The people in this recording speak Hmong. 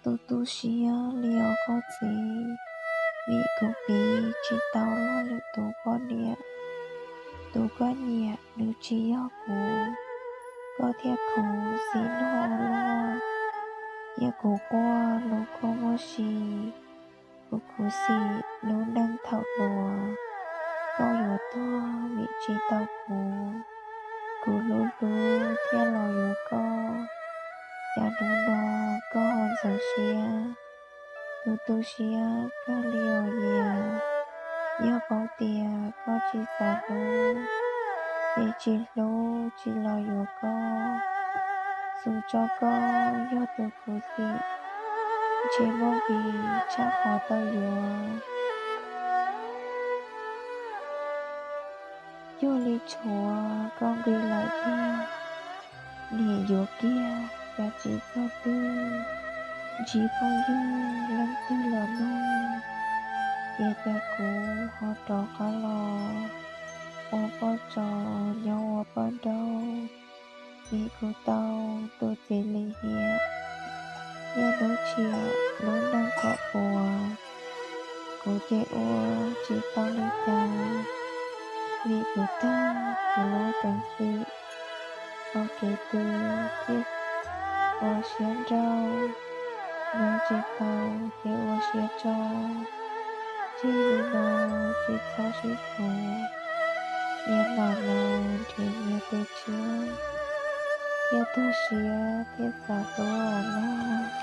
Kuv tu siab li os koj txiv, vim kuv piv tsis tau luag lwm tus poj niam. Tus koj nyiam nws tsis yog kuv, koj thiaj khuv xim noj luag. Cia kuv quaj lub kua muaj si, kuv khuv xim lub neej thaum hluas. Koj yuav tuag vim tsis tau kuv, kuv hlub hlub thiaj los yuav koj. Cas hnub no koj ho ntxeev siab, tu tu siab kawg li os Yias. Yog paub tias koj tsis xav hlub, ces tsis hlub tsis los yuav koj. Xus tso koj yog tus khuv xim, ntshe muaj nqis tshaj qhov tau yuav. Cuag li tshuav koj nqis lawm tiag, niam yuav kiag cas tsis txog twg. Ntsib phooj ywg leej twg los nug, ces cas kuv ho rov qab los ua poj tsov nyob ua poj nraug. Vim kuv tau tus txiv lim hiam, niaj hnub tshiam lub neej kom puas, kuv ces ua tsis tau li cas. Vim kuv tag kuv lub peev xwm, ua kev twg thiaj ua siab nrauj, nyob tsis tau ces ua siab tso. Txij li no tsis txhob sib phuv, nyias mam los nrhiav nyias tus tshiab, thiaj tuag siab thiaj xav hlub os mog.